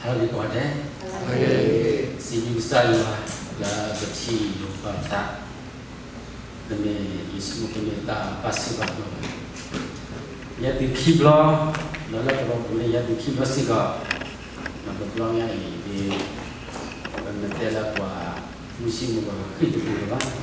ဟါလၢအဂ့ၤကိးဂၤဒဲး, စံးဘျုးကစၢ်ယွၤလၢပထံၣ်လိာ်ပသး, တမ့ၢ်ယဆိကမိၣ်ကမ့ၢ်တၢ်ဘၣ်ဆိၣ်ဘၣ်ဒိလီၤ. ယဲၢ်သုခံဘျီ, ဒီးလၢသရိာ်ပူၤန့ၣ် ယဲၢ်သုခံဘျီစ့ၢ်ကီး, ဒီးတဘျီညါအံၤဒ် ပမ့ၢ်တဲလၢပှၤမုၢ်ဆ့ၣ်မုၢ်ဂီၤဃ့ၢ်တပူၤလၢၤဘၣ်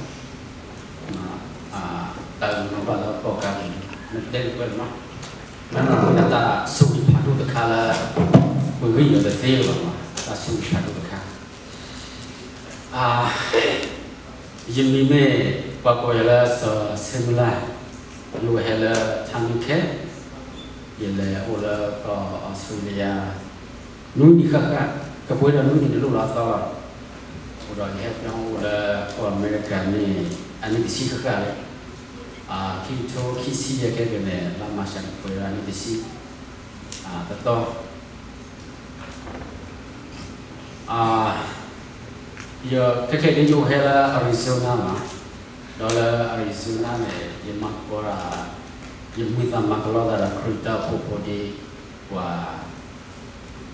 တၢ်ဂ့ၢ်နီၣ်ဘၣ်လၢကီၢ်ကးန့ၣ် နတဲလၢပှဲၤမး, မ့ၢ်နီၢ်ဝဲဒၣ်တၢ်ဆိၣ်ဂ့ၤဖးဒိၣ်တခါလၢ ပဂံၢ်ယီၤတသ့လၢၤဘၣ်မး, တၢ်ဆိၣ်ဂ့ၤဖးဒိၣ်တခါ. ယမံၤမ့ၢ်ပှၤကိးယၤလၢစီၤဆၢမုၢ်လၢ်, ယအိၣ်ဟဲလၢထါမ့ၢ်ခဲ, ယလဲၤအိၣ်လၢကီၢ်အီစထြ့လယါ နွံနံၤဃၣ်ဃၣ်, ကပှဲၤဒီးနွံနံၤတလိၣ်လီၤအသီလီၤ. အိၣ်ဒီးယဟဲအိၣ်လၢကီၢ်အမဲရကၤန့ၣ် အနံၣ်တဆံဃၣ်ဃၣ်လံ, ခံကထိခံဆံယဲၢ်ကဲက့ၤန့ၣ် လါမၢ်ၡးန့ၣ်ပှဲၤဒီးအနံၣ်တဆံ, တသီ ယခဲခဲဒ်ယအိၣ်ဟဲလၢ Arizona မး, ဒီးလၢ Arizona န့ၣ် ယမၤသကိးတၢ်, ယမံသးမၤကလီသးဒီးခရံာ်တၢ်အိၣ်ဖှိၣ်ဖိဒ်ပှၤ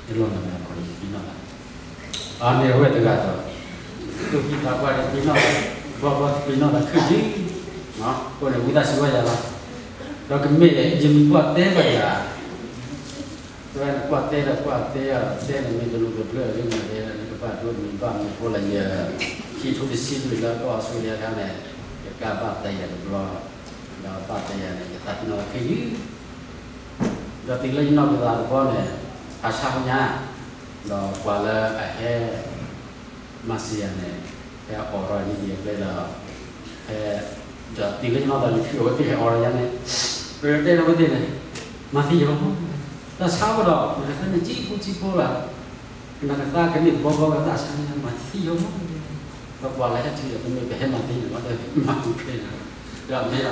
ယလီၢ်နမဲာ်ခီယပ့ၤနီၣ်သး, အမ့ၢ်အဝဲတဂၤဒီး သူၣ်ဖှံသးပှၢ်ဒီးပ့ၤနီၣ်သး, ဘီဘီပ့ၤနီၣ်သးခုဒ်, အဃိန့ၣ် ဝံသးစူၤဘၣ်ယၤလီၤ. ဒီးကမ့ၢ်ယမံၤကွၢ်တဲဘၣ်ယၤ တဲနကွၢ်တဲဒီးကွၢ်တဲ, တဲနမ့ၢ်တလိၣ်တဘျၢၣ်လၢမ့ၢ်ဒဲ နကဘၣ်ဒိးမံၤဘၣ်မံၤဖိလၢယ ခံထိတဆံလွံၢ်လၢကီၢ်အီစထြ့လယါခါန့ၣ်, ယကဘၣ်တဲယၤတဘျီ, ဒီးဘၣ်တဲယၤန့ၣ် ယသးပ့ၤနီၣ်ခဲအံၤ, ဒီးတုၤလၢယနီၢ်ကစၢ်တဘျီန့ၣ်, ဖးဆါညါ, ဒီးပှၤလၢအဟဲ မၤစၢၤယၤန့ၣ်, ဟဲအိးထီၣ်န့ၢ်ယၤကျဲဒီး, ဟဲ, ဒီးတုၤလၢယနီၢ်ကစၢ်ယထံၣ်အဝဲသ့ၣ်ဟဲအိးထီၣ်ယၤန့ၣ်, ပတဲလၢအဝဲသ့ၣ်န့ၣ်, မၤသံယၤမး, တၢ်ဆါဝဲဒီး နကသ့ၣ်နကံဖိကံဖိဘၣ်, နကသ့ၣ်ကန့ၢ်ဘီဘီဝဲတၢ်ဆါန့ၣ် မၤသံယၤမး, ပပှၤလၢဟဲတုၤဒီး ပမ့ၢ်ပဟဲမၤသံန့ၣ် ပမၤသံဖဲန့ၣ်, ဒီးမ့ၢ်ဒီး,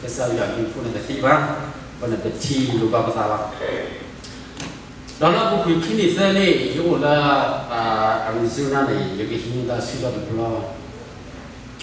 ကစၢ်ယွၤကံၢ်ဖိန့ၣ်တသံဘၣ်, ပန့ၣ်ပထံၣ်လိာ်ဘၣ်ပသးလီၤ. ဒီးလၢအပူၤကွံာ်ခံနံၣ်သၢနံၣ် ယအိၣ်လၢ Arizona န့ၣ် ယကဟံးန့ၢ်တၢ်ဆၢကတီၢ်တဘျ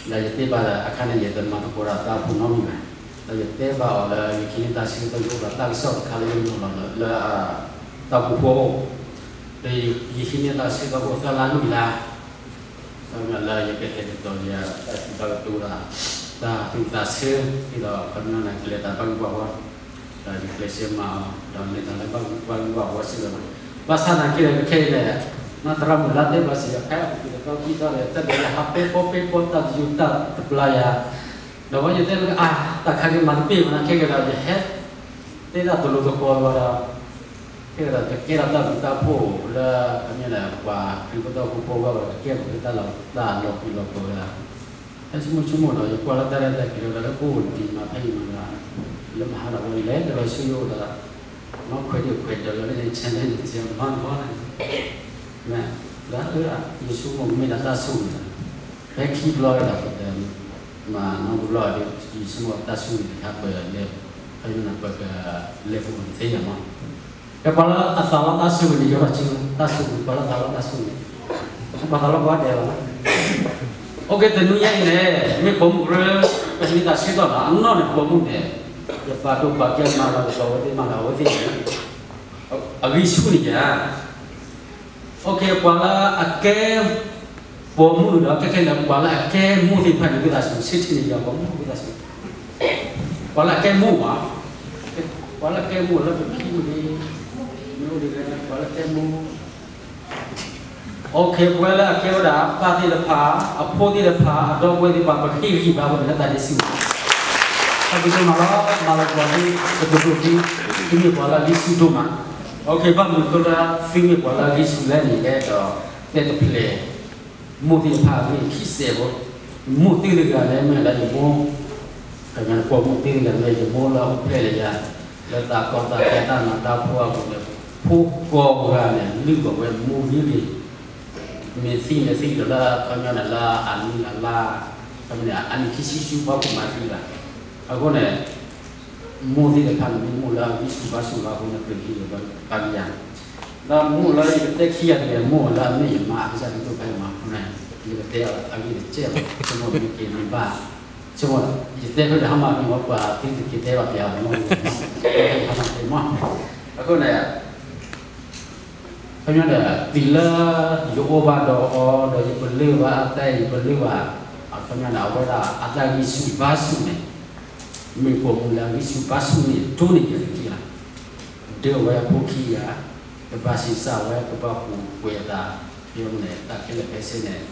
ီ, ဒီးယတဲဘၣ်အခါန့ၣ် ယတမၤသကိးဒီးတၢ်အိၣ်ဖှိၣ်နီတမံၤဘၣ်, ဒီးယတဲဘၣ်အီၤလၢယကဟံးန့ၢ်တၢ်ဆၢကတီၢ် ယအိၣ်ဒီးတၢ်ကစီၣ်တခါလၢယနီၤလီၤလၢ တၢ်အိၣ်ဖှိၣ်ဖိအအိၣ်, ဒီးယဟံးန့ၢ်တၢ်ဆၢကတီၢ်ဖိသၢလါလွံၢ်လါ ခီပညီလၢယကဟဲကတီၤယၤ တၢ်စံးတၢ်ကတိၤဒီး တၢ်သူၣ်တၢ်ဆၢ, ဒီးခီပညီန့ၣ်ကလဲၤတၢ်ဘၣ်ဂံၢ်ဘၣ်ဝီ, ဒီးယကျဲးစၢးမၤအီၤ ဒီးလဲၤတၢ်လၢဘၣ်ဂံၢ်ဘၣ်ဝီစ့ၢ်ကီးလီၤ. ဘၣ်ဆၣ်သနာ်က့ဒီး ခဲအံၤန့ၣ် နီၢ်သရၣ်မုၣ်လါတဲဘၣ်စံးယၤ ဖဲအပူၤကွံာ်တသီခံသီဒီး တၢ်ဒဲးလၢဟးပ့ၤပီပ့ၤပီတၢ်တယူၤတၢ်တပျၢ်ယၤ, ဒီးဝဲယတဲလၢအါ တၢ်ခါက့ၤမၤတပ့ၢ်မနုၤခဲက့ၤဒီး ယဟဲ တဲဒၣ်တလိၤသကိးလီၤဒီး ခဲကဒီးကကဲထီၣ်တၢ်ဘျုးတၢ်ဖှိၣ်လၢ ခီပညီန့ၣ် ပှၤခရံာ်ဖိတၢ်အိၣ်ဖှိၣ်ဖိအဂီၢ်ဒီး ကကဲထီၣ်တၢ်လီၤပျံၤလီၤဖုးဝဲဒၣ်, ဟဲဆိကမိၣ်ဆိကမိၣ်ဒီး ယကွၢ်လၢတၢ်ရဲၣ်တၢ်ကျဲၤဒီး လၢအိၣ်ဒံးမးဖဲအံၤမးဒီး လၢမဟါဒီးဝဲလဲၤတလီၤဆူယအိၣ်ဒီး နီၢ်ခွဲးဒံးခွဲးဒီးလၢန့ၣ် ဆဲးလဲန့ၣ် ကဲမနီၢ်နီၢ်န့ၣ် မ့ၢ် လၢအၢ ယဆိကမိၣ်ကမ့ၢ်ဒၣ်တၢ်ဆိၣ်ဂ့ၤလီၤ. ဖဲခံဘျီဒီး ပတမၤနီတဘျီဒီး ယဆိကမိၣ်တၢ်ဆိၣ်ဂ့ၤတခါပလဲၤ ဖဲန့ၣ်ပကလဲၤပူၤတသ့ယၤမး. ဖဲပှၤလၢအသးလီတၢ်ဆိၣ်ဂ့ၤန့ၣ် ယီၤထီၣ်ဆူတၢ်ဆိၣ်ဂ့ၤ ပှၤလၢအသးလီတၢ်ဆိၣ်ဂ့ၤန့ၣ် ပှၤသးလီပှၤဒဲးလီၤ. အိၣ်က့ၤ တနွံညါအံၤန့ၣ် မ့ၢ်ပိာ်မုၣ်ကရၢ ပမ့ၢ်သးဆၢကတီၢ်နီၤ အနီၢ်န့ၣ်ပိာ်မုၣ်န့ၣ် ယပာ်ဒိၣ်ပာ်ကဲမၤလီၤကပီၤဝဲသ့ၣ်မၤလီၤအဝဲသ့ၣ်န့ၣ် အဂံၢ်ဆူၣ်န့ၣ်ယါ အိၣ်က့ၤ ပှၤလၢအကဲ ပိာ်မုၣ်ဒီး ခဲခဲန့ၣ် ပှၤလၢအကဲမိၢ်သ့ၣ်တဖၣ်န့ၣ် ဝံသးစူၤ ဆၢထံၣ်န့ၣ်ယါ ပိာ်မုၣ်ဝံသးစူၤ ပှၤလၢအကဲမိၢ်ဘၣ် ပှၤလၢအကဲမိၢ်လၢပခံမုၣ်န့ၣ် မ့ၢ်အိၣ်ဒ်လဲၣ် ပှၤလၢအကဲမိၢ် အိၣ်က့ၤ ပှၤလၢအကဲဝဲဒၣ် ပၢ်သ့ၣ်တဖၣ် အဖိသ့ၣ်တဖၣ် အဒီပုၢ်ဝဲၢ်သ့ၣ်တဖၣ် ပဃ့ကညးဘၣ်ဝဲန့ၣ် လၢတၢ်ဒဲးစံးဝဲ တၢ်ဘျုးဒိၣ်မးလီၤ မၤလၤကပီၤသု ကတိၤဒိၣ်သု သုမ့ၢ်ပှၤလၢအဂံၢ်ဆူၣ်ဒိၣ်မး အိၣ်က့ၤ ဘၣ်မနုၤအဃိလၢ သုမ့ၢ်ပှၤလၢအဂံၢ်ဆူၣ်လဲၣ်န့ၣ် ယအဲၣ်ဒိးတဲတဖျၢၣ် မိၢ်သ့ၣ်တဖၣ်အဂ့ၢ်ခံစဲးဖိ မိၢ်သ့ၣ်တဂၤလၢမ့ၢ်လၢယမိၢ် ခီပညီ ပိာ်မုၣ်သ့ၣ်တဂၤလၢယမိၢ်လၢအအိၣ်ဖျဲၣ်လၢယၤ လၢတၢ်ကီတၢ်ခဲတၢ်နးတၢ်ဖှီၣ်အပူၤန့ၣ် ဖိကိးဂၤန့ၣ် လုၢ်ဘၣ်ဝဲမိၢ်ဂ့ၤဂ့ၤ မ့ၢ်သံန့ၣ်သံဒီးလၢခီပညီန့ၣ်လၢအနံၣ်အလါ ခီပညီန့ၣ် အနံၣ်ခံဆံဆူဖီခိၣ်မၤသံဘၣ် အဃိန့ၣ် မိၢ်သ့ၣ်တဖၣ်န့ၣ် မ့ၢ်မိၢ်လၢအဂံၢ်ဆူၣ်ဘါဆူၣ်လီၤအဃိန့ၣ် ပှၤဟံးန့ၢ်ဘၣ်ပှၤကယၤ ဒီးမိၢ်လၢယကတဲခံဂၤန့ၣ် မိၢ်လၢအမ့ၢ်ယမါအကစၢ်ဒ်သိးဖဲယမါအဃိန့ၣ် ယကတဲအဂ့ၢ်တကဲဘၣ် ဆိကမိၣ်မ့ၢ်က့ၤန့ၢ်ဘၣ် ဆိကမိၣ် ယတဲဖဲဒီးဟါမၢ်မ့ၢ်ဝဲပှၤသုတက့ၤတဲဘၣ်ပျးမ့ၢ် ဟါမၢ်တဲမ့ၢ် အဃိန့ၣ် ခီပညီဒီး တုၤလၢယအိၣ်ဘၣ်ဒီးအီၤ ဒီးယပလၢၢ်ဘၣ်အတၢ်အံၤ ယပလၢၢ်ဘၣ်, အခီပညီန့ၣ် အဝဲဒၣ်အတၢ်ဂံၢ်ဆူၣ်ဘါဆူၣ်န့ၣ် မ့ၢ်ပိာ်မုၣ်လၢအဂံၢ်ဆူၣ်ဘါဆူၣ်န့ၣ် ဒိၣ်န့ၢ်ယၤတက့ၢ်လီၤ. ဒၢအဝဲအဖိခံဂၤ, ကဘၣ်ဆံးစၢ်ဝဲ ကဘၣ်ပူၤကွံာ်အသး, ဖဲန့ၣ် တၢ်ခဲလၢာ်ခဲဆ့န့ၣ်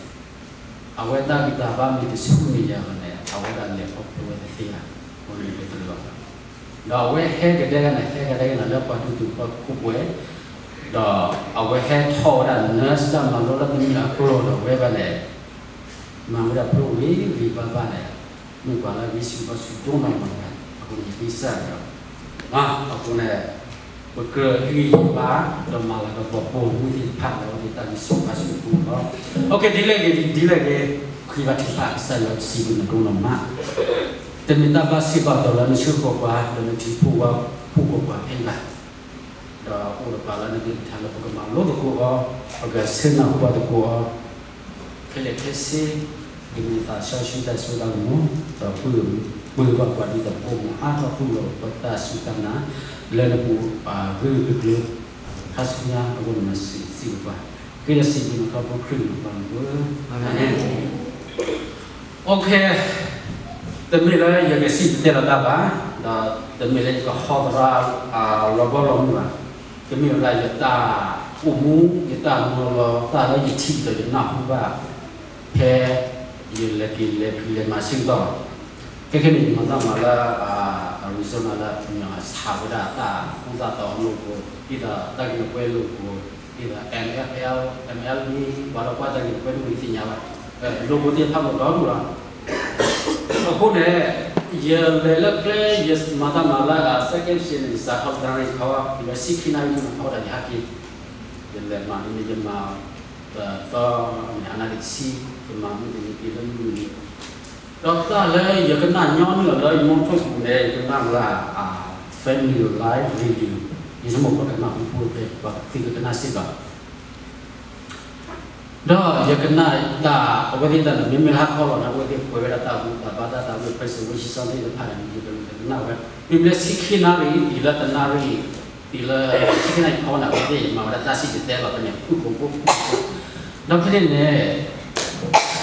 အဝဲတၢ်ဂံၢ်တၢ်ဘါမ့ၢ်တဆူၣ်န့ၢ်ယၤဘၣ်န့ၣ် အဝဲဒၣ်လဲၤခီဖျိဝဲတသ့ဘၣ်, အဃိန့ၣ်တလီၤဘၣ်. ဒီးအဝဲဟဲကဒါက့ၤန့ၣ် ဟဲကဒါက့ၤန့ၣ် လၢပှၤဒိၣ်တုာ်ခိၣ်ပှဲၤ, ဒီးအဝဲဟဲထီၣ်ဝဲဒၣ် nurse တၢ်မၤလိလၢတမံၤအကျိၤဒီး အဝဲဘၣ်န့ၣ် မၤဝဲဒၣ်ဖျိဂ့ၤဂ့ၤဘၣ်ဘၣ်န့ၣ် မ့ၢ်ပှၤလၢအဂံၢ်ဆူၣ်ဘါဆူၣ်ဒိၣ်နီၢ်မးန့ၣ် အဃိန့ၣ်ယသံစၢ်န့ၣ်လီၤ. အဃိန့ၣ် ပကြၢးဟ့ၣ်ဂံၢ်ဟ့ၣ်ဘါ ဒီးမၤလၤကပီၤပိာ်မုၣ်သ့ၣ်တဖၣ်လီၤ ဒ်တၢ်ဂံၢ်ဆူၣ်ဘါဆူၣ်အသိးလီၤ. ဒ်လဲၣ်ဂ့ၤ ဒ်လဲၣ်ဂ့ၤ ဃ့ဘါထုကဖၣ် ကစၢ်ယွၤစံးဘျုးနဒိၣ်နီၢ်မး, တမ့ၢ်တၢ်ဘၣ်ဆၣ်ဘၣ်တီၤလၢနဆှၢဃီၤပှၤ ဒီးနထံၣ်ဖှိၣ်ဝါဖှိၣ်ဃီၤပှၤဖဲအံၤဘၣ် ဒီးအိၣ်ဒီးပှၤလၢနကလုၢ်ကထါလၢပကမၤလိသကိးအီၤ, ပကဆၢနၢ်ဟူဘၣ်သကိးအီၤ, ခဲလၢာ်ခဲဆ့, ကမ့ၢ်သးစီဆှံတၢ်စိတၢ်ကမူ, ဒီးပှၤပှၤဒ်သိးပကမၤအါထီၣ်ဃုာ်လီၤပတၢ်စူၢ်တၢ်နာ်, လၢနပူၤဂ့ၢ်ဂ့ၢ်ကျိၤကျိၤ, ခါဆူညါအဂီၢ်မၤစံးစံးပပှၤ, ဃ့ဒီးစံးဘျုးနခီဖျိခရံာ်နပှၤမူၤ, အၤမ့ၣ်. အိၣ်ခ့, တမ့ၢ်လၢယကစံၣ်တဲၤတဲလီၤတၢ်ဘၣ်, ဒီးတမ့ၢ်လၢယကဟီသရၣ်လီၤဘီလီၤမုၢ်ဘၣ်, တမ့ၢ်ဝဲဒၣ်ယတၢ်အိၣ်မူ ယတၢ်မၤလီၤတၢ်လၢယထံၣ်ဒီးယနၢ်ဟူဘၣ်, ဖဲယလဲၤက့ၤလဲၤဖံးလဲၤမၤစ့ၢ်ကီး, ခဲခဲန့ၣ် ယမၤတၢ်မၤလၢ Arizona လၢ ဆးဝဲဒၣ်တၢ်အိၣ်သးတီၤအလိၤကိး, ဒ်သိးတၢ်ဂ့ၢ်လၢပှဲၤလိၤကိး, ဒ်သိး N F L, M L B ပှၤလၢကွၢ်တၢ်ဂ့ၢ်လၢပှဲၤလိၤသ့ၣ်ညါဝဲ, လိၤကိးသ့ၣ်တဖၣ်မ့ၢ်ဒီဒူၣ်လီၤ. အဃိန့ၣ် ယလဲၤလၢကျဲ ယမၤတၢ်မၤလၢ second shift န့ၣ် ယစးထီၣ်တနၣ်ရံၣ်ခီ, ယလဲၤဆံခံနၣ်ရံၣ်မ့ၢ်ထီၣ်ဝဲဒၣ်ယဟဲက့ၤ, ယလဲၤမၤန့ၣ် ယမၤ သီန့ၣ် အနၣ်ရံၣ်တဆံ, ယမၤမုၢ်တနံၤက့ၤလၢမုၢ်နံၤ, ဒီးတၢ်လၢယကနၣ်ညီနုၢ်အီၤလၢယမိၢ်ထိၣ်ပူၤန့ၣ် ယကနၣ်လၢ Family Life Radio, ယဆိကမိၣ်ပှၤကနၣ်ဟူဖိဖဲပှၤသုကကနၣ်စ့ၢ်ကီး ဒီးယကနၣ်တၢ်အဝဲသ့ၣ်တၢ်န့ၣ် မ့မ့ၢ်လၢဟါခီလီၤန့ၣ် အဝဲသ့ၣ်ကွဲးဝဲဒၣ်တၢ်ဘူၣ်တၢ်ဘါတၢ်သးဝံၣ် praise and worship သ့ၣ်တဖၣ်န့ၣ် ယကနၣ်ဝဲ, မ့မ့ၢ်လၢဆံခံနၣ်ရံၣ် တုၤလၢတနၣ်ရံၣ်, တုၤလၢဆံခံနၣ်ရံၣ်ခီန့ၣ် အဝဲသ့ၣ်မၤဝဲဒၣ်တၢ်စံၣ်တဲၤတဲလီၤဖဲန့ၣ် ဖုၣ်ကိာ်ဖိ ဒီးဖဲန့ၣ်န့ၣ်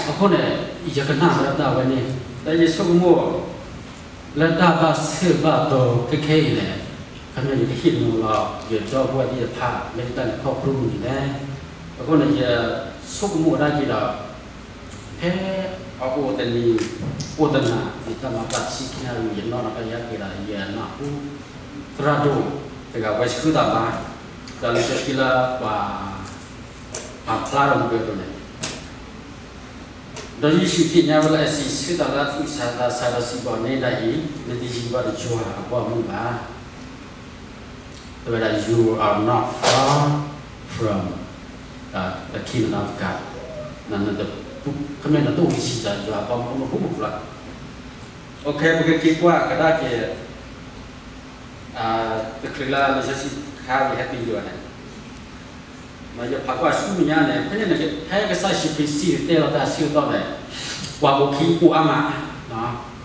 အဃိန့ၣ် ယကနၣ်ဝဲဒၣ်တၢ်ဝဲန့ၣ် ဒီးယဆိကမိၣ် လၢတၢ်ဘၣ်ဆၢဘၣ်တီၤခဲခဲအံၤန့ၣ် ခီပညီယကဟ့ၣ်နီၤလီၤ ယဒီပုၢ်ဝဲၢ်သ့ၣ်တဖၣ် လၢတၢ်လဲၤခီဖျိမုၢ်နံၤလဲၣ်. အဃိန့ၣ် ယဆိကမိၣ်ဝဲဒၣ်က့ၤဒီး ဖဲအအိၣ်တနံၤ အိၣ်တနၤ ယတၢ်မၤဘၣ်ဆံခံနၣ်ရံၣ် ယနီၣ်ဒီးတၢ်ယါက့ၤဒီး ယနၢ်ဟူ သရၣ်ဒိၣ်တဂၤဝဲဆှၢတၢ်ဘါ ဒီးလံာ်စီဆှံလၢပှၤ ပာ်ဖျါထီၣ်မူကဲၤအသိးန့ၣ် ဒီးယ့ၣ်ၡူးသ့ၣ်ညါဝဲလၢ အစံးဆၢတၢ်လၢသူၣ်စၢ်သးစၢ်ဒီးစံးဘၣ်န့ၢ်ဒၣ်အံၤ, နတယံၤဘၣ်တယွၤအဘီအမုၢ်ဘၣ်. တဲဝဲဒၣ် you are not far from the kingdom of God. နတအိၣ်တဆံးဒီးယွၤအဘီအမုၢ်ဖိမုၣ်ဖိမုၣ်ဖိလီၤ. အိၣ်ခ့ ပကက့ၤကွၢ်ကဒါက့ၤ တချုးလၢလံာ်စီဆှံခါဂ့ၤဟဲတုၤယွၤန့ၣ် ယဖးကွၢ်ဆူမဲာ်ညါန့ၣ် ဖဲန့ၣ်န့ၣ် ဖဲကစၢ်ယ့ၣ်ၡူးခရံာ်စံၣ်တဲၤတဲလီၤတၢ်ဆၢကတီၢ်န့ၣ် ပှၤပိာ်ခံအိၣ်အါမး,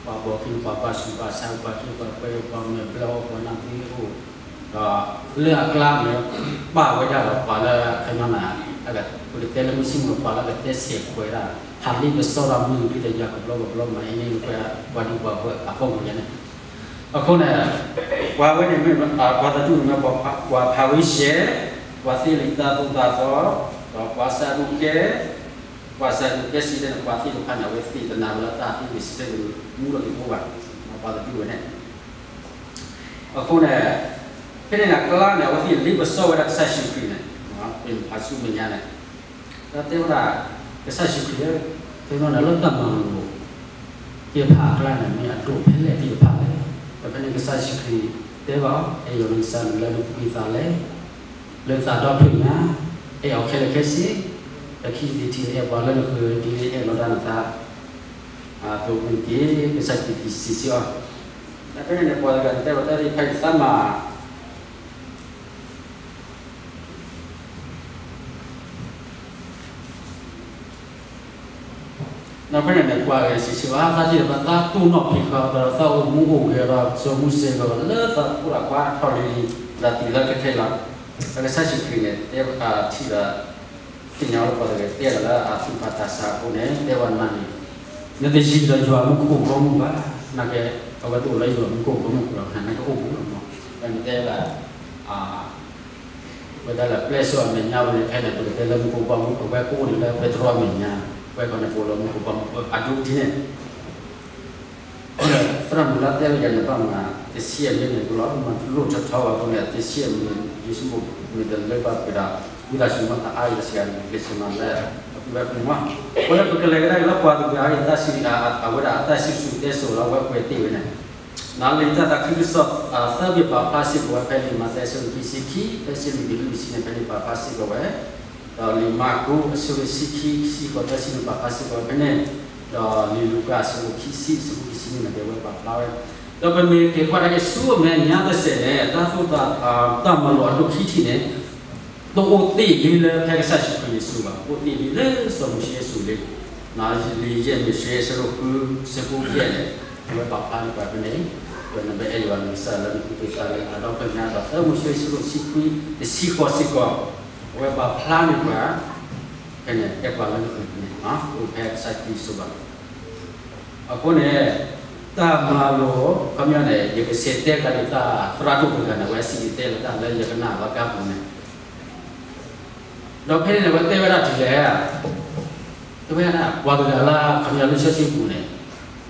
ပှၤပိာ်ခံ ပှၤဘၣ်ဆူးဘၣ်ဆါ ပှၤက့ပှၤကွဲ ပှၤမဲာ်ဘျီၣ် ပှၤနၢ်သ့အိၣ်, ဒီးလၢအကျါန့ၣ် ပာ်ဝဲဒၣ်ဒီးပှၤလၢခီပညီန့ၣ် ပကတဲလၢမုၢ်ဆ့ၣ်မုၢ်ပှၤလၢကတဲဆဲးကွဲးဒၣ် ဟးလံပစီဒီးမုၢ်ဒ်ဒီးယၤကဘျီကဘျီမၤအံၤန့ၣ် ပှၤဒူပှၤဝဲၢ်အဖီခိၣ်ညါန့ၣ် အဃိန့ၣ် ပှၤဝဲန့ၣ်မ့ၢ်ပှၤသးဒူၣ်န့ၣ်မ့ၢ်ပှၤဖးဝံၡဲး, ပှၤသ့လံာ်သးသိၣ်သးသီ, ဒီးပှၤစးဒူးကဲ, ပှၤစးဒူးကဲစံးတဲန့ၣ် ပှၤသ့ၣ်တဖၣ်န့ၣ် အဝဲသ့ၣ်တနာ်ဝဲလၢတၢ်သ့ၣ်ဂ့ၤစံးတဲဂ့ၤမူဒီးက့ၤအိၣ်ဘၣ်, ပှၤသးဒူၣ်ဝဲန့ၣ်. အဃိန့ၣ် ဖဲန့ၣ်အကျါန့ၣ် အဝဲသ့ၣ်လံပစီဝဲဒၣ်ကစၢ်ယ့ၣ်ၡူးခရံာ်န့ၣ်, ဖဲဖးဆူမဲာ်ညါန့ၣ် ဒီးတဲဝဲဒၣ် ကစၢ်ယ့ၣ်ၡူးခရံာ်ဧၢ, တဲဝဲဒၣ်လၢတၢ်မၤလိာ်သ့ၣ်တဖၣ်အကျါန့ၣ် မ့ၢ်အဒိၣ်ဖဲလဲၣ်သ့ၣ်တဖၣ်လဲၣ်. ဒီးဖဲန့ၣ်ကစၢ်ယ့ၣ်ၡူးခရံာ်တဲဘၣ်အီၤ, အဲၣ်ယွၤနကစၢ်နၤလၢနပှၤသးလဲၣ်, လၢသးဒီဖျၢၣ်ညါ, အဲၣ်အီၤခဲလၢာ်ခဲဆ့, ဒီးခံထံၣ်တထံၣ်အဲၣ်ပှၤလၢနဃၢၤဒ်အဲၣ်လီၤဒၣ်နသး အသိးန့ၣ်တက့ၢ်. ကစၢ်ယ့ၣ်ၡူးခရံာ်စံးဆၢအီၤ, ဒီးဖဲန့ၣ်န့ၣ် ပှၤတဂၤန့ၣ်တဲဝဲတၢ်သ့ၣ်တဖၣ်အံၤသးမၤ ဒီးဖဲန့ၣ်န့ၣ် ပှၤဂၤစံးဆၢဘၣ် သးဒ်သိးသးတိၢ်နီၣ်ဖံးဃာ်ဒီး သးအိၣ်မူအိၣ်ဂဲၤဒီး စိာ်မူစဲးကီးလၢသးအိၣ်ဒၣ်ကွၢ်ထီၣ်လံၤလံၤ ဒီးတုၤလၢခဲခဲလီၤ. ကစၢ်ယ့ၣ်ၡူးခရံာ်န့ၣ် တဲထံၣ်ဒီး သ့ၣ်ညါဝဲလၢပှၤတဂၤတဲလီၤလၢအသူၣ်ဖးသးစၢ်အဃိန့ၣ် တဲဝဲနၤန့ၣ် နတယံၤဒီးယွၤမူခိၣ်ဘီမုၢ်ဘၣ်. နာ်က့ အဝဲတအိၣ်လၢယွၤမူခိၣ်ဘီမုၢ်ပူၤလီၤ, နာ်က့အိၣ်ပူၤလီၤမး. ပမ့ၢ်တဲလၢ ဝဲဒၣ်လၢပျဲၢ်စိအမဲာ်ညါဝဲန့ၣ် ဖဲန့ၣ် ပကတဲလၢမူခိၣ်ဘီမုၢ် အဝဲကအိၣ်ဒံးလၢပဲတြီအမဲာ်ညါ, ဝဲခီန့ၣ် ပအိၣ်လၢမူခိၣ်ဘီမုၢ်အဒိဒ်န့ၣ် အဃိန့ၣ် သရၣ်မုၣ်လၢတဲဝဲယၤန့ၣ် ဘၣ်မၤတဆံအမံၤန့ၣ် ပလီၤမၤလိၣ်ထီၣ်ထီဝဲအဃိန့ၣ် တဆံအမံၤ ယ့ၣ်ၡူးမ့ၢ်တလၢဘၣ်ပှၤဒီး ဝံသးစူၤမၤသးအါအံၤတစှၤန့ၣ် ကစၢ်မၤလၢ အပုၢ်ဝဲၢ်ပူၤမး. အဃိန့ၣ် ပကလဲၤကဒါက့ၤလၢပှၤတဂၤအံၤ တၢ်စံး အဝဲဒၣ်အတၢ်စံၣ်စိၤလၢအဝဲကွဲးတ့ၢ်ဝဲန့ၣ် နလံာ်တၢ်သးခုကစီၣ် သၢဘ့ၣ်ပာ်ဖျါစ့ၢ်ကီးဝဲဖဲလံာ်မးသဲအဆၢဒိၣ်ခံဆံခံ ဖဲစံးလံာ်ဘ့းလံာ်ဆံန့ၣ် ဖဲန့ၣ်ပာ်ဖျါစ့ၢ်ကီးဝဲ, ဒီးလံာ်မၢ်ကူးအဆၢဒိၣ်တဆံခံ ခံဆံဃိးသၢဆံန့ၣ် ပာ်ဖျါစ့ၢ်ကီးဝဲဖဲန့ၣ်, ဒီးလံာ်လူၤကၣ်အဆၢဒိၣ်ခံဆံ အဆၢဖိခံဆံန့ၣ် ကဲဝဲပာ်ဖျါဝဲ, ဒီးပမ့ၢ်က့ၤကွၢ်တၢ်က့ၤဆူအမဲာ်ညါတစဲးန့ၣ် တၢ်သိၣ်တၢ် တၢ်မၤလိာ်အဒိၣ်ခံထံၣ်န့ၣ် တအိၣ်တ့ၢ်လံလၢဖဲကစၢ်ယ့ၣ်ၡူးခရံာ်အစုပူၤဘၣ်, အိၣ်တ့ၢ်လံလၢစီၤမိၤၡ့အစုပူၤလံ. လံာ်ယဲၢ်မိၤၡ့ အဆၢဒိၣ်ဃု အဆၢဖိယဲၢ်န့ၣ် အဝဲပာ်ဖျါန့ၢ်ပှၤဖဲန့ၣ်, ဒီးနဘၣ်အဲၣ်ယွၤနကစၢ်လၢနကစၢ်သးလၢအဒီဖျၢၣ်ညါ ဒီးသၢမိၤၡ့ အဆၢဒိၣ်တဆံခွံ တဆံဃိးစ့ၢ်ကီး အဝဲပာ်ဖျါန့ၢ်ပှၤ ဖဲန့ၣ် အဲၣ်ပှၤလၢနဃၢၤန့ၣ် အိၣ်ဖဲကစၢ်ခရံာ်အစုပူၤဘၣ်. အဃိန့ၣ် တၢ်မၤလိာ် ခီပညီန့ၣ် ယကဆဲးတဲကဒါက့ၤတၢ်သရၣ်ဒိၣ်တဂၤန့ၣ် အဝဲစံးတတဲလၢတၢ်လၢယကနၣ်လီၤကါပူၤန့ၣ်, ဒီးဖဲန့ၣ်န့ၣ် အဝဲတဲဝဲဒၣ်ဒ်လဲၣ်, တဲဝဲဒၣ် ပှၤတဂၤလၢ ခီပညီလၢဆၢဆံပူၤန့ၣ်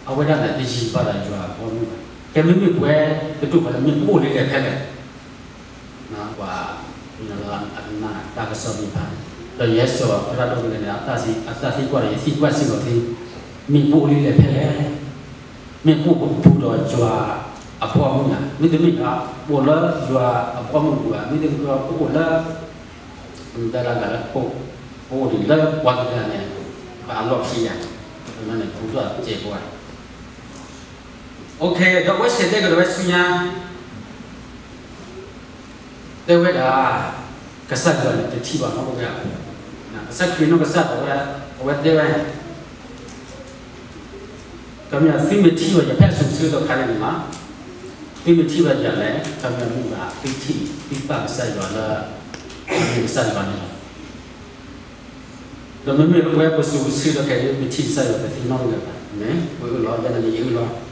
အဝဲဒၣ်န့ၣ် တယံၤဘၣ်ဒီးယွၤအဘီအမုၢ်ဘၣ်. ကဲမ့မ့ၢ်ပဝဲတဒူၣ်ဃီန့ၣ် မ့ၢ်ပအိၣ်လံလဲၣ်ဖဲလဲၣ် ပှၤ အကနၣ်တၢ်ကစီၣ်သ့ၣ်တဖၣ်န့ၣ်, ဒီးယဲစ့ၢ်သရၣ်ဒိၣ်တဂၤန့ၣ် အတၢ်သံကွၢ်ဒီး ယသံကွၢ်စ့ၢ်ကီးသ့, မ့ၢ်ပအိၣ်လံလဲၣ်ဖဲလဲၣ်, မ့ၢ်ပအိၣ်ပူၤဒီးယွၤအဘီအမုၢ်ဧါ, မ့တမ့ၢ်ဒီး ပအိၣ်လၢယွၤအဘီအမုၢ်ပူၤဧါ, မ့တမ့ၢ်ဒီး ပအိၣ်လၢ ပမ့ၢ်တဲလၢ ပအိၣ်ဒံးလၢပှၤတဂၤန့ၣ် ပှၤအလီၢ်ခံဧါ, န့ၣ်ပူၤဒီးစဲးပှၤ ဒီးအဝဲဆဲးတဲကဒီးဝဲဆူညါ တဲဝဲဒၣ် ကစၢ်ယွၤန့ၣ် တထံၣ်ဘၣ်နီတဂၤ, ကစၢ်ခရံာ်နီၢ်ကစၢ်ဒၣ်ဝဲ အဝဲတဲဝဲ ခီပညီ သုမ့ၢ်ထံၣ်ဘၣ်ယၤဖဲအစိၤဆၢကတီၢ်ခါန့ၣ်မး, သုမ့ၢ်ထံၣ်ဘၣ်ယၤလဲၣ်, ခီပညီမ့ၢ်ဘၣ် သုထံၣ် သုပၢ်ကစၢ်ယွၤလၢ မ့ၢ်ကစၢ်ယွၤန့ၣ်လီၤ. ဒီးမ့မ့ၢ်လၢပဝဲပစိၤဆၢကတီၢ်ခဲအံၤ ပထံၣ်ကစၢ်ယွၤတသ့နီတဂၤဘၣ်, မ့ၢ်ပအၢၣ်လီၤ ယဲန့ၣ်ယအၢၣ်လီၤ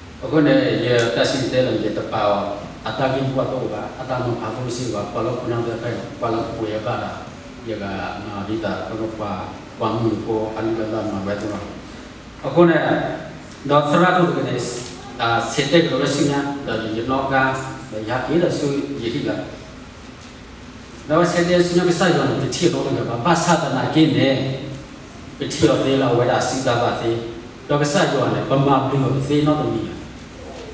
အဃိန့ၣ် ယတၢ်စံၣ်တဲၤတဲလီၤ ယတပာ်အီၤ အတၢ်ဂ့ၢ်မူဘၣ်တအိၣ်ဘၣ်, အတၢ်နီၤဖးတအိၣ်စ့ၢ်ကီးဘၣ်, ပှၤလၢခိၣ်နၢ်သ့ၣ်တဖၣ်အံၤ ပှၤလၢပှဲၤအဘၣ်ဒီး ယကမၤဒ်သိးပှၤ ပှၤမုၢ်ဖိအလုၢ်အလၢ်မၤဝဲအသိးလီၤ. အဃိန့ၣ် ဒီးသရၣ်ဒိၣ်တဂၤန့ၣ် ဆဲးတဲကဒီးဝဲဆူညါ ဒီးယနီၣ်ကါ ဒီးယဟဲက့ၤဒီးဆူယဟံၣ်လီၤ. ဒီးအဝဲဆဲးတဲဆူညါ ကစၢ်ယွၤန့ၣ် တထံၣ်အီၤနီတဂၤဘၣ်, ဘၣ်ဆၣ်သနာ်က့န့ၣ် ပထံၣ်အီၤသ့လၢအဝဲဒၣ်အစုတၢ်ဘၣ်သ့, ဒီးကစၢ်ယွၤန့ၣ် ပမၤဘျုးအီၤတသ့နီတမံၤဘၣ်.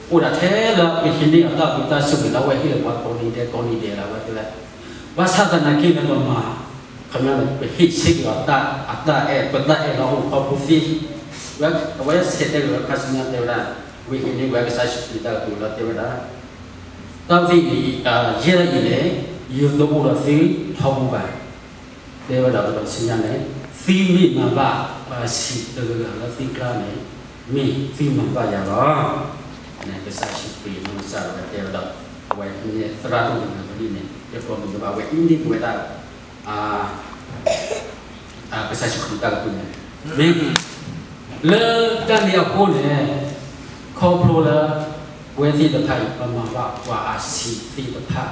အိၣ်ဒၣ်ထဲလၢပဟံးန့ၢ်အတၢ်ဘျုးတၢ်ဆိၣ်ဂ့ၤလၢအဝဲဟ့ၣ်လီၤပှၤကိးနံၤဒဲးကိးနံၤဒဲးလၢအဝဲသ့ၣ်လၢ ဘၣ်ဆၣ်သနာ်က့န့ၣ် ပမၤ ခီပညီန့ၣ် ပဟ့ၣ်ဆ့က့ၤအီၤတၢ် အတၢ်အဲၣ် ပတၢ်အဲၣ်လၢအအိၣ်ခီဖျိသ့, အဝဲဆဲးတဲကဒီးခါဆူညါတဲဝဲဒၣ် ဝံၤဟံးန့ၢ်ဝဲကစၢ်ယ့ၣ်ၡူးခရံာ်တၢ်ကတိၤလၢတဲဝဲဒၣ် တၢ်သ့ၣ်အံၤ ယဲဒၣ်အံၤန့ၣ် ယတအိၣ်ဒီးသုထီဘိဘၣ်. တဲဝဲဒၣ်ပဒီးဆူညါန့ၣ် သုမ့ၢ်မၤဘၣ်ပှၤဆံးတဂၤဂၤလၢသုကျါန့ၣ် မ့ၢ်သုမၤဘၣ်ယၤလီၤ. ကစၢ်ယ့ၣ်ၡူးခရံာ်နီၢ်ကစၢ်ဒၣ်ဝဲတဲဝဲဒၣ် အဝဲန့ၣ်သရၣ်ဒိၣ်တဂၤန့ၣ် ယကိးမုၢ်ကဘၣ်ဝဲအံၤန့ၣ်ပဝဲဒၣ် ကစၢ်ယ့ၣ်ၡူးခရံာ်တၢ်ကတိၤန့ၣ် မ့ၢ် လၢတၢ်န့ၣ်အဃိန့ၣ် ခီဖျိလၢ ပဝဲသ့ၣ်တဖၣ်အံၤ ပမၤဘၣ်ပှၤအဆံးသ့ၣ်တဖၣ်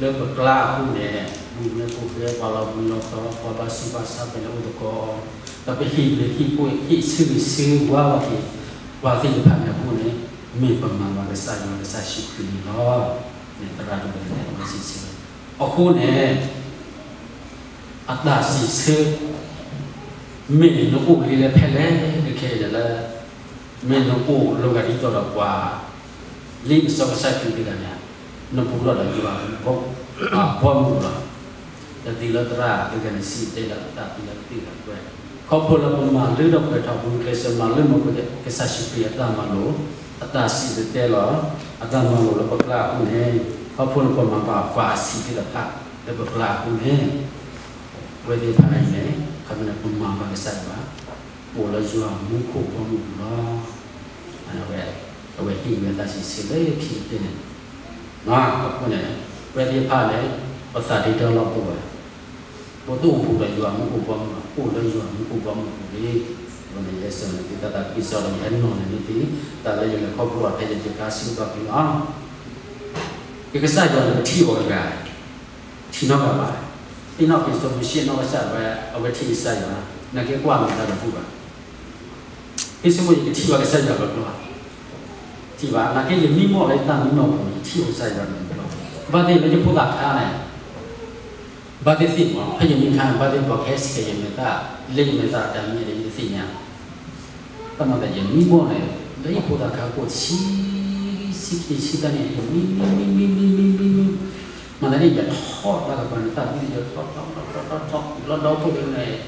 လၢပကျါအဃိန့ၣ် မုၢ်မ့ၢ်ဖိဃဲ ပှၤလီၤဘှံးလီၤတီၤ ပှၤဘၣ်ဆူးဘၣ်ဆါ ပလဲၤအိၣ်သကိး ဒီးပဟ့ၣ်ဘျုးဟ့ၣ်ဖှိၣ် ဟ့ၣ်ဆၢဂ့ၤဆၢဝါဘၣ်က့ၤ ပှၤသ့ၣ်တဖၣ်န့ၣ်အဃိန့ၣ် မ့ၢ်ပမၤဘၣ်ကစၢ်ယွၤကစၢ်ယ့ၣ်ၡူးခရံာ်န့ၣ်လီၤ. န့ၣ်သရၣ်ဒိၣ်တဂၤန့ၣ် အဝဲစံးဆၢ အဃိန့ၣ် အတၢ်စံးဆၢ မ့ၢ်နအိၣ်လံလၢဖဲလဲၣ်တခဲအံၤလၢ မ့ၢ်နအိၣ်လီၤဂာ်ဒ်သိးဒီးပှၤ လံာ်ပစီကစၢ်ခရံာ်တဂၤန့ၣ် နပူၤထီၣ်ဒီးယွၤအဘီအမုၢ်လီၤ. တၢ်သံလၢသရၣ်တဂၤန့ၣ် စံးတဲလီၤတၢ်သံလၢသ့ၣ်လၢပှဲၤ ခီဖျိလၢပမၤလၢထီၣ်ပှဲၤထီၣ် ပကျဲးစၢးမၤလၢမၤပှဲၤ ကစၢ်ယ့ၣ်ၡူးခရံာ်အတၢ်မၤလိာ် အတၢ်စံၣ်တဲၤတဲလီၤ အတၢ်မၤလိာ်လၢပကျါအဃိန့ၣ် ခီဖျိလၢပမၤဘၣ်ပှၤအဆံးသ့ၣ်တဖၣ်လၢပကျါအဃိန့ၣ် အဝဲသ့ၣ်တဖၣ်အံၤန့ၣ် ခီဖျိလၢပမၤဘၣ်ကစၢ်ယွၤ ပအိၣ်လၢယွၤမူခိၣ်ဘီမုၢ်ပူၤလီၤ. အဝဲ အဝဲဟ့ၣ်ဝဲတၢ်စံးဆၢလၢခံတဘ့ၣ်န့ၣ် အဃိန့ၣ် ဝဲသ့ၣ်တဖၣ်န့ၣ် ပသးဒ့တၢ်လီၢ်ပူၤဝဲ, ပတအိၣ်ဘူးဒီးယွၤမူခိၣ်ဘီမုၢ်ဘၣ်, အိၣ်လၢယွၤမူခိၣ်ဘီမုၢ်ပူၤလံ. အဃိန့ၣ် ယဲစၢၤန့ၣ် သုသးသးကံၢ်စီဒီး ယဟဲနီၤန့ၢ်သု တၢ်လၢယလဲၤခီဖျိအီၤဖဲယကခါစံးဘၣ်သုလီၤ. ယကစၢ်ယွၤန့ၣ် ပထံၣ်အီၤတဂၤ, ထံၣ်နီတဂၤဘၣ်. သ့ၣ်နီၣ်က့ၤစီၤမိၤၡ့နီၢ်ကစၢ်ဝဲ အဝဲထံၣ်ကစၢ်ယွၤ, နာ်က့ကွၢ်မ့ၢ်တၢ်တဘူၣ်ဘၣ်. ဟ့ၣ်စ့ၢ်ကီး ယကထံၣ်ဘၣ်ကစၢ်ယွၤတဘျီဘျီ, ထံၣ်ဘၣ်, နာ်က့ယမံမီၢ်လၢယတၢ်မံမီၢ်ပူၤန့ၣ် ယထံၣ်ဘၣ်ကစၢ်ယွၤတဘျီဘျီ. ဘၣ်သ့ၣ်လၢယဖိသၣ်ခါန့ၣ် ဘၣ်သ့ၣ်သ့ၣ်မး ဖဲယမံခါန့ၣ် ဘၣ်သ့ၣ်ပှၤကဟဲဆှဲးယမဲာ်သၣ်, လၢယမဲာ်သၣ်တၢ်မံဒီး ယတသ့ၣ်ညါ. တၢ်မၤသးယမံမီၢ်န့ၣ် လၢယဖိသၣ်ခါကိၣ်ဆံ, ဆံခံဆံသၢန့ၣ် ယမံမံမံမံမံမံမံမံ, မၤသးဒ်ယထီၣ်တၢ်ကပၤန့ၣ် တၢ်ဘံၣ်ယထီၣ်ထီၣ်ထီၣ်ထီၣ်ထီၣ်ထီၣ် လီၤဒီခိၣ်လၢန့ၣ်,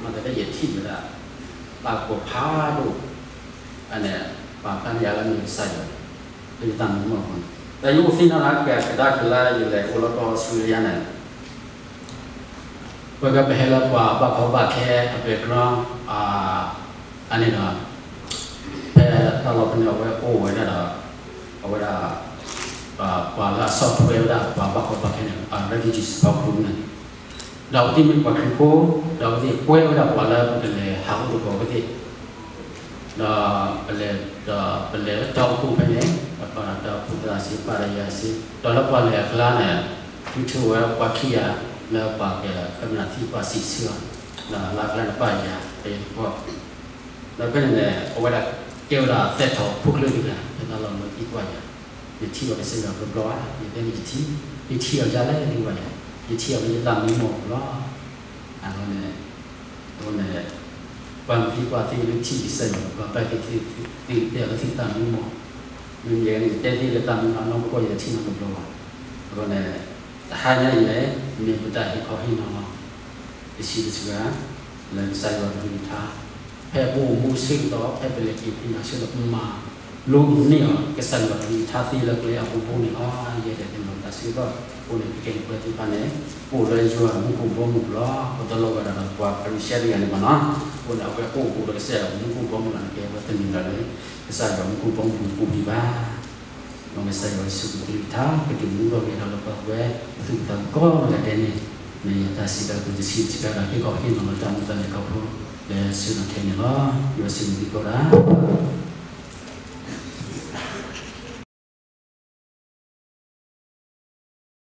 မၤသးဒ်ယထံၣ်ဝဲဒၣ် တၢ်ကီၤဖးဒိၣ်, အန့ၣ် ပာ်ဖျါန့ၢ်ယၤလၢမ့ၢ်ကစၢ်ယွၤ လၢယတၢ်မံမီၢ်အပူၤန့ၣ် ဒီးယအိၣ်သ့ၣ်နီၣ်လၢကဒါက့ၤလၢယလဲၤအိၣ်လၢကီၢ်အီစထြ့လယါန့ၣ် ဝဲကပဟဲလၢပှၤဘၣ်ကီဘၣ်ခဲအ background အန့ၣ်ဒီး ဖဲတၢ်လီၢ်ဖဲန့ၣ် အဝဲအိၣ်ဝဲဒၣ်ဒီး အဝဲဒၣ် ပှၤလၢအဆီၣ်ထွဲဝဲဒၣ်ပှၤဘၣ်ကီဘၣ်ခဲန့ၣ် refugees ပှၤခရူၣ်န့ၣ် ဒီးအဝဲသ့ၣ်မ့ၢ်ပှၤခရံာ်ဖိ, ဒီးအဝဲသ့ၣ်ကွဲဝဲဒၣ်ပှၤလၢပကလဲၤဟးအိၣ်သကိးအဝဲသ့ၣ် ဒီးပလဲၤ, ဒီးပလဲၤလၢတၢ်အိၣ်ဖှိၣ်ဖဲန့ၣ် ပပာ်ဒီးတၢ်အိၣ်ဖှိၣ်သးစ့ပာ်ဒီးယၤစ့, ဒီးလၢပှၤလဲၤအကျါန့ၣ် ဃုထၢဝဲပှၤခံဂၤ လၢပှၤကခၢၣ်နၢ်သံပှၤစံးဆၢအီၤ, ဒီးလၢအကျါန့ၣ်ပာ်ယၤ ပယသကိး, ဒီးဖဲန့ၣ်န့ၣ် အဝဲဒၣ်ကဲဝဲဒၣ်သဲထီၣ်ဖိကျၢၢ်တဂၤ ဖဲတၢ်လီၢ်လၢသံကွၢ်ယၤ, ယထံၣ်အီၤကစၢ်ယွၤဘျီဘျီဧါ, ယတဲန့ၣ်ယထံၣ်, ယထံၣ်အီၤဒ်လဲၣ်သံကွၢ်ယၤ, ယထံၣ်အီၤလၢယတၢ်မံမီၢ်ပူၤလီၤ. အဃိန့ၣ် အဃိန့ၣ် ပှၤမ့ၢ်သံကွၢ်သ့လၢထံၣ်ကစၢ်ယွၤ ပှၤဘၣ်သ့ၣ်သ့ၣ်သ့ၣ်တဲအီၤလၢသ့ၣ်တၢ်မံမီၢ်, မ့မ့ၢ်ယဲန့ၣ် ယတဲသ့လၢတၢ်မံမီၢ်နီတဘျီ ယတထံၣ်နီတဘျီဘၣ်. အဃိန့ၣ် တဟါညါအံၤန့ၣ် မ့ၢ်ပတၢ်ဟ့ၣ်ခီဟ့ၣ်နီၤလီၤ တဆံးတစှၤ လၢကစၢ်ယွၤကလုၢ်ကထါ ဖဲပအိၣ်မူဆၢကတီၢ် ဖဲပလဲၤက့ၤဖံးမၤဆၢကတီၢ် ပမၤလိန့ၢ်အီၤ ကစၢ်ယွၤကလုၢ်ကထါသ့လၢကျဲအဘိဘိန့ၣ်လီၤ. ယဲဒၣ်တနီၤတၢ်ဆၢကတီၢ် အဃိန့ၣ် ပကဲပှၤသ့ၣ်တဖၣ်န့ၣ် ပအိၣ်လၢယွၤမူခိၣ်ဘီမုၢ်ပူၤလီၤ. ပတလိၣ်ဝဲဒၣ်ဒီးပှၤဖၤရံၤၡဲတဂၤန့ၣ်ဘၣ်နီၤ. အဃိန့ၣ် အဝဲအိၣ်ဘူးဒီးကစၢ်ယွၤမူခိၣ်ဘီမုၢ်လီၤန့ၣ် ကဲဝဲတမ့ၢ်လၢ ကစၢ်ယွၤမူခိၣ်ဘီမုၢ်ပူၤဒံးဘၣ်. မ်ကစၢ်ယွၤယ့ၣ်ၡူးခရံာ်ကလုၢ်ကထါ ကဒုးမူထီၣ်ဂဲၤထီၣ်လၢပှၤကိးဂၤဒဲးန့ၣ် မ့ၢ်ယတၢ်စံးတၢ်ကတိၤတဆံးတစှၤဒီး ဟ့ၣ်ခီဟ့ၣ်နီၤလီၤတၢ်မုာ်တၢ်လဲၤခီဖျိ လၢဆၢကတီၢ်ခဲအံၤန့ၣ်လီၤ. ယွၤဆိၣ်ဂ့ၤသုကိးဂၤဒဲး.